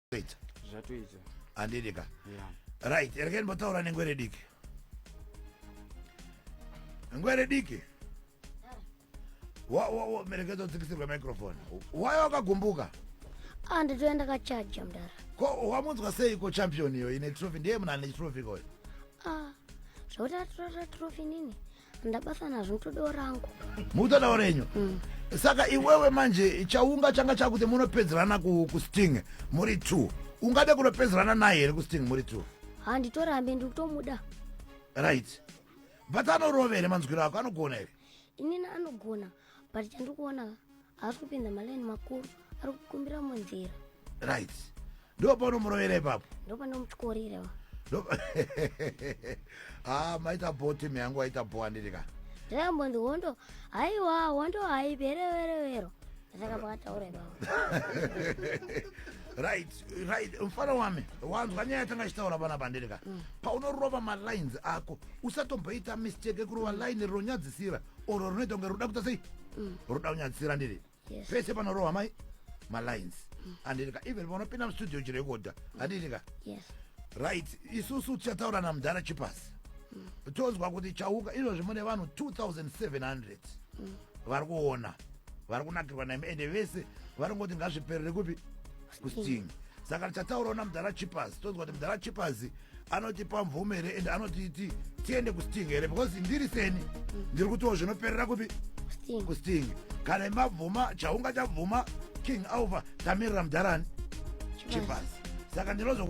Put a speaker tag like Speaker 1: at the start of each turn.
Speaker 1: Zvatoita.
Speaker 2: Zvatoita.
Speaker 1: Handidi ka.
Speaker 2: Yeah.
Speaker 1: Right, rekeni mbotaura nengwere diki. Ngwere diki. Wa wa wa merekedzo tsikisirwa microphone. Why wakagumbuka?
Speaker 3: Ah, nditoenda kachaja mdara.
Speaker 1: Ko wamunzwa sei ko champion iyo ine trophy ndiye munhu ane trophy koyo.
Speaker 3: Ah, zvekuti atora trophy nini? Ndabasa nazvo mutodawo rangu.
Speaker 1: Mutodawo renyu. Saka iwewe manje chaunga changa chakuti munopedzerana ku, kusting muri two. Ungade kunopedzerana naye here kusting muri two?
Speaker 3: Handitorambi ndiri kutomuda.
Speaker 1: Right. But anorova here manzwiro ako anogona here?
Speaker 3: Inini anogona but chandiri kuona haasi kupinza malaini makuru ari kukumbira munzira.
Speaker 1: Right. Ndipo paunomurovera ipapo.
Speaker 3: Ndopanomutyorera.
Speaker 1: Ah, maita bho team yangu waita bho handiti ka.
Speaker 3: Ndakambonzi hondo haiwa hondo haipereverevero. Saka pakataura ipapo.
Speaker 1: Right, mfana wami wanzwa nyaya yatanga ichitaura panapa handiti ka. Paunorova malines ako usatomboita mistake yekurova line rinonyadzisira oro rinoita kunge roda kuita sei roda kunyadzisira handiti.
Speaker 3: Yes.
Speaker 1: Pese panorohwa mai malines handiti ka, even paunopinda mustudio uchirekodha handiti ka.
Speaker 3: Yes.
Speaker 1: Right, isusu tichataura namudhara Chipasi tonzwa kuti chauka izvozvi mune vanhu 2700 vari kuona, vari kunakirwa nemi, ende vese vari ngoti ngazviperere kupi? Kusting. Saka tichataurawo namudhara Chipas tonzwa kuti mudhara Chipas anotipa mvumo here ende anotiti tiende kusting here, because ndiri seni ndiri kutiwo zvinoperera kupi?
Speaker 3: Sting.
Speaker 1: Kusting. Kana mabvuma, chaunga chabvuma, King Alpha tamirira mudharani Chipas, saka ndinozo